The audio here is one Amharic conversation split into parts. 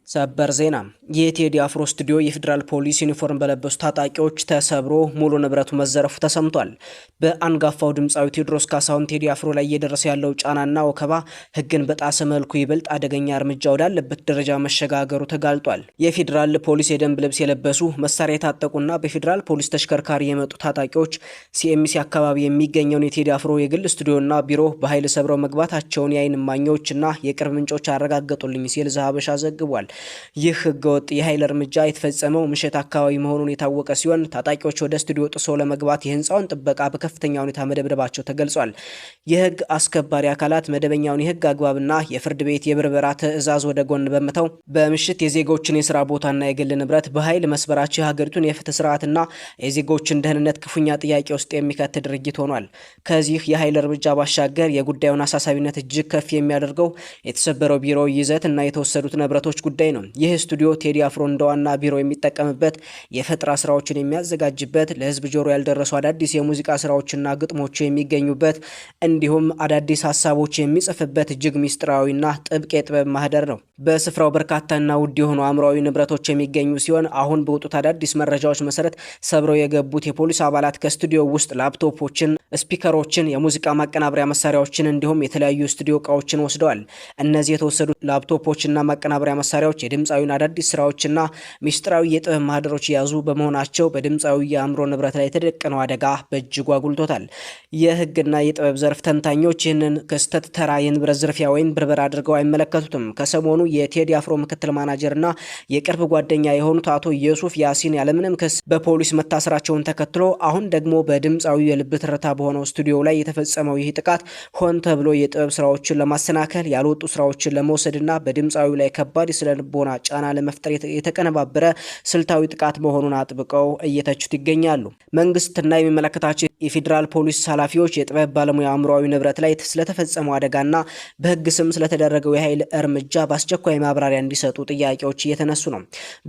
ሰበር ዜና! የቴዲ አፍሮ ስቱዲዮ የፌዴራል ፖሊስ ዩኒፎርም በለበሱ ታጣቂዎች ተሰብሮ ሙሉ ንብረቱ መዘረፉ ተሰምቷል። በአንጋፋው ድምፃዊ ቴዎድሮስ ካሳሁን ቴዲ አፍሮ ላይ እየደረሰ ያለው ጫናና ወከባ ሕግን በጣሰ መልኩ ይበልጥ አደገኛ እርምጃ ወዳለበት ደረጃ መሸጋገሩ ተጋልጧል። የፌዴራል ፖሊስ የደንብ ልብስ የለበሱ፣ መሳሪያ የታጠቁና በፌዴራል ፖሊስ ተሽከርካሪ የመጡ ታጣቂዎች ሲኤምሲ አካባቢ የሚገኘውን የቴዲ አፍሮ የግል ስቱዲዮና ቢሮ በኃይል ሰብረው መግባታቸውን የአይን እማኞችና የቅርብ ምንጮች አረጋገጡልኝ ሲል ዘሀበሻ ዘግቧል። ይህ ህገወጥ የኃይል እርምጃ የተፈጸመው ምሽት አካባቢ መሆኑን የታወቀ ሲሆን፣ ታጣቂዎች ወደ ስቱዲዮ ጥሶ ለመግባት የህንፃውን ጥበቃ በከፍተኛ ሁኔታ መደብደባቸው ተገልጿል። የህግ አስከባሪ አካላት መደበኛውን የህግ አግባብና የፍርድ ቤት የብርበራ ትዕዛዝ ወደ ጎን በመተው በምሽት የዜጎችን የስራ ቦታና የግል ንብረት በኃይል መስበራቸው የሀገሪቱን የፍትህ ስርዓትና የዜጎችን ደህንነት ክፉኛ ጥያቄ ውስጥ የሚከት ድርጊት ሆኗል። ከዚህ የኃይል እርምጃ ባሻገር የጉዳዩን አሳሳቢነት እጅግ ከፍ የሚያደርገው የተሰበረው ቢሮ ይዘት እና የተወሰዱት ንብረቶች ጉዳይ ነው። ይህ ስቱዲዮ ቴዲ አፍሮ እንደ ዋና ቢሮ የሚጠቀምበት፣ የፈጠራ ስራዎችን የሚያዘጋጅበት፣ ለህዝብ ጆሮ ያልደረሱ አዳዲስ የሙዚቃ ስራዎችና ግጥሞች የሚገኙበት፣ እንዲሁም አዳዲስ ሀሳቦች የሚጽፍበት እጅግ ሚስጥራዊና ጥብቅ የጥበብ ማህደር ነው። በስፍራው በርካታና ውድ የሆኑ አእምሯዊ ንብረቶች የሚገኙ ሲሆን፣ አሁን በወጡት አዳዲስ መረጃዎች መሰረት ሰብረው የገቡት የፖሊስ አባላት ከስቱዲዮ ውስጥ ላፕቶፖችን፣ ስፒከሮችን፣ የሙዚቃ ማቀናበሪያ መሳሪያዎችን እንዲሁም የተለያዩ ስቱዲዮ እቃዎችን ወስደዋል። እነዚህ የተወሰዱት ላፕቶፖችና ማቀናበሪያ መሳሪያዎች የድምፃዊን አዳዲስ ስራዎችና ሚስጥራዊ የጥበብ ማህደሮች የያዙ በመሆናቸው በድምፃዊ የአእምሮ ንብረት ላይ የተደቀነው አደጋ በእጅጉ አጉልቶታል። የህግና የጥበብ ዘርፍ ተንታኞች ይህንን ክስተት ተራ የንብረት ዝርፊያ ወይም ብርበራ አድርገው አይመለከቱትም። ከሰሞኑ የቴዲ አፍሮ ምክትል ማናጀርና የቅርብ ጓደኛ የሆኑት አቶ ዩሱፍ ያሲን ያለምንም ክስ በፖሊስ መታሰራቸውን ተከትሎ፣ አሁን ደግሞ በድምፃዊ የልብ ትርታ በሆነው ስቱዲዮ ላይ የተፈጸመው ይህ ጥቃት ሆን ተብሎ የጥበብ ስራዎችን ለማሰናከል፣ ያልወጡ ስራዎችን ለመውሰድና በድምፃዊው ላይ ከባድ የስነ ልቦና ጫና ለመፍጠር የተቀነባበረ ስልታዊ ጥቃት መሆኑን አጥብቀው እየተቹት ይገኛሉ። መንግስትና የሚመለከታቸው የፌዴራል ፖሊስ ኃላፊዎች የጥበብ ባለሙያ አእምሯዊ ንብረት ላይ ስለተፈጸመው አደጋና በህግ ስም ስለተደረገው የኃይል እርምጃ በአስቸኳይ ማብራሪያ እንዲሰጡ ጥያቄዎች እየተነሱ ነው።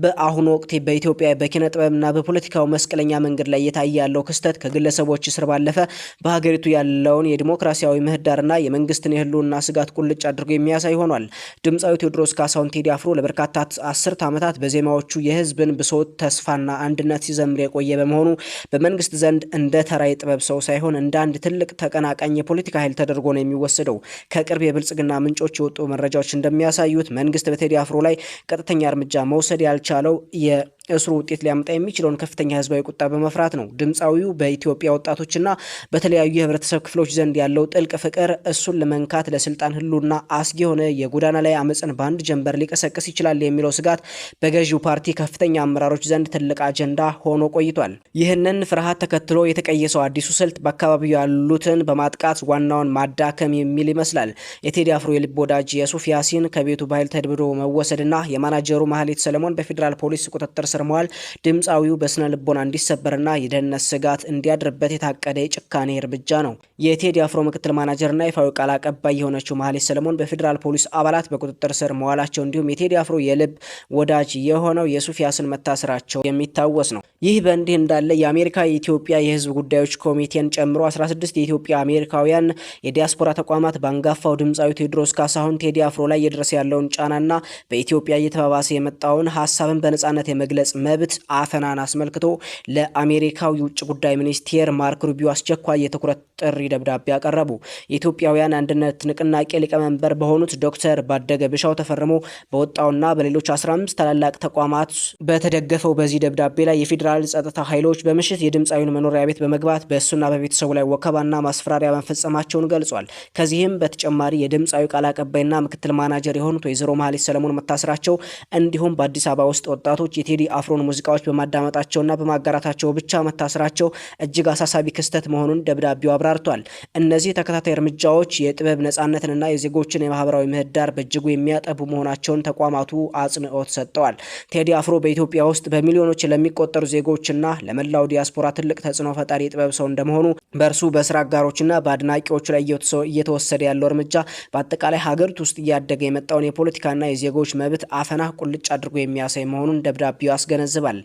በአሁኑ ወቅት በኢትዮጵያ በኪነ ጥበብና በፖለቲካው መስቀለኛ መንገድ ላይ እየታየ ያለው ክስተት ከግለሰቦች እስር ባለፈ በሀገሪቱ ያለውን የዲሞክራሲያዊ ምህዳርና የመንግስትን የህልውና ስጋት ቁልጭ አድርጎ የሚያሳይ ሆኗል። ድምፃዊ ቴዎድሮስ ካሳሁን ቴዲ አፍሮ ለበርካታ አስርት ዓመታት በዜማዎቹ የህዝብን ብሶት፣ ተስፋና አንድነት ሲዘምር የቆየ በመሆኑ በመንግስት ዘንድ እንደ ተራ የጥበብ ሰው ሳይሆን እንደ አንድ ትልቅ ተቀናቃኝ የፖለቲካ ኃይል ተደርጎ ነው የሚወሰደው። ከቅርብ የብልጽግና ምንጮች የወጡ መረጃዎች እንደሚያሳዩት፣ መንግስት በቴዲ አፍሮ ላይ ቀጥተኛ እርምጃ መውሰድ ያልቻለው የእስሩ ውጤት ሊያመጣ የሚችለውን ከፍተኛ ህዝባዊ ቁጣ በመፍራት ነው። ድምፃዊው በኢትዮጵያ ወጣቶችና በተለያዩ የህብረተሰብ ክፍሎች ዘንድ ያለው ጥልቅ ፍቅር እሱን ለመንካት ለስልጣን ህልውና አስጊ የሆነ የጎዳና ላይ አመፅን በአንድ ጀንበር ሊቀሰቅስ ይችላል የሚለው ስጋት በገዢው ፓርቲ ከፍተኛ አመራሮች ዘንድ ትልቅ አጀንዳ ሆኖ ቆይቷል። ይህንን ፍርሃት ተከትሎ የተቀየሰው አዲሱ ስልት በአካባቢው ያሉትን በማጥቃት ዋናውን ማዳከም የሚል ይመስላል። የቴዲ አፍሮ የልብ ወዳጅ የሱፍ ያሲን ከቤቱ በኃይል ተደብድቦ መወሰድና የማናጀሩ ማህሌት ሰለሞን በፌዴራል ፖሊስ ቁጥጥር ስር መዋል ድምፃዊው በስነ ልቦና እንዲሰበርና የደህንነት ስጋት እንዲያድርበት የታቀደ የጭካኔ እርምጃ ነው። የቴዲ አፍሮ ምክትል ማናጀርና ይፋዊ ቃል አቀባይ የሆነችው ማህሌት ሰለሞን በፌዴራል ፖሊስ አባላት በቁጥጥር ስር መዋላቸው እንዲሁም የቴዲ አፍሮ የልብ ወዳጅ የሆነው የሱፍ ያሲን መታሰራቸው የሚታወስ ነው። ይህ በእንዲህ እንዳለ የአሜሪካ የኢትዮጵያ የሕዝብ ጉዳዮች ኮሚቴን ጨምሮ 16 የኢትዮጵያ አሜሪካውያን የዲያስፖራ ተቋማት በአንጋፋው ድምፃዊ ቴዎድሮስ ካሳሁን ቴዲ አፍሮ ላይ እየደረሰ ያለውን ጫናና በኢትዮጵያ እየተባባሰ የመጣውን ሀሳብን በነጻነት የመግለጽ መብት አፈናን አስመልክቶ ለአሜሪካው የውጭ ጉዳይ ሚኒስቴር ማርክ ሩቢዮ አስቸኳይ የትኩረት ጥሪ ደብዳቤ አቀረቡ። የኢትዮጵያውያን አንድነት ንቅናቄ ሊቀመንበር በሆኑት ዶክተር ባደገ ብሻው ተፈርሞ በወጣውና በሌሎች 15 ታላላቅ ተቋማት በተደገፈው በዚህ ደብዳቤ ላይ፣ የፌዴራል ጸጥታ ኃይሎች በምሽት የድምፃዊውን መኖሪያ ቤት በመግባት በእሱና በቤተሰቡ ላይ ወከባና ማስፈራሪያ መፈጸማቸውን ገልጿል። ከዚህም በተጨማሪ የድምፃዊ ቃል አቀባይና ምክትል ማናጀር የሆኑት ወይዘሮ መሀሌት ሰለሞን መታሰራቸው እንዲሁም በአዲስ አበባ ውስጥ ወጣቶች የቴዲ አፍሮን ሙዚቃዎች በማዳመጣቸውና በማጋራታቸው ብቻ መታሰራቸው እጅግ አሳሳቢ ክስተት መሆኑን ደብዳቤው አብራርቷል። እነዚህ ተከታታይ እርምጃዎች የጥበብ ነጻነትንና የዜጎችን የማህበራዊ ምህዳር በእጅጉ የሚያጠቡ መሆናቸውን ተቋማቱ አጽንኦት ሰጥተዋል። ቴዲ አፍሮ በኢትዮጵያ ውስጥ በሚሊዮኖች ለሚቆጠሩ ዜጎችና ለመላው ዲያስፖራ ትልቅ ተጽዕኖ ፈጣሪ የጥበብ ሰው እንደመሆኑ፣ በእርሱ፣ በስራ አጋሮችና በአድናቂዎቹ ላይ እየተወሰደ ያለው እርምጃ በአጠቃላይ ሀገሪቱ ውስጥ እያደገ የመጣውን የፖለቲካና የዜጎች መብት አፈና ቁልጭ አድርጎ የሚያሳይ መሆኑን ደብዳቤው ያስገነዝባል።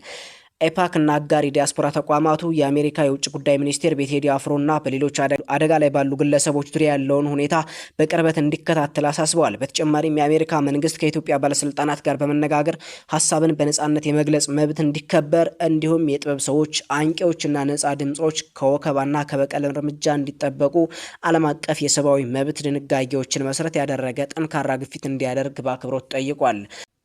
ኤፓክ እና አጋር የዲያስፖራ ተቋማቱ የአሜሪካ የውጭ ጉዳይ ሚኒስቴር በቴዲ አፍሮና በሌሎች አደጋ ላይ ባሉ ግለሰቦች ዙሪያ ያለውን ሁኔታ በቅርበት እንዲከታተል አሳስበዋል። በተጨማሪም የአሜሪካ መንግስት ከኢትዮጵያ ባለስልጣናት ጋር በመነጋገር ሀሳብን በነጻነት የመግለጽ መብት እንዲከበር እንዲሁም የጥበብ ሰዎች፣ አንቂዎችና ነጻ ድምጾች ከወከባና ከበቀል እርምጃ እንዲጠበቁ ዓለም አቀፍ የሰብአዊ መብት ድንጋጌዎችን መሰረት ያደረገ ጠንካራ ግፊት እንዲያደርግ በአክብሮት ጠይቋል።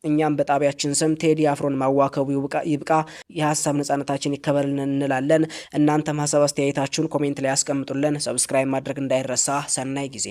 እኛም በጣቢያችን ስም ቴዲ አፍሮን ማዋከቡ ይብቃ፣ የሀሳብ ነጻነታችን ይከበርልን እንላለን። እናንተም ሀሳብ አስተያየታችሁን comment ላይ ያስቀምጡልን። Subscribe ማድረግ እንዳይረሳ። ሰናይ ጊዜ።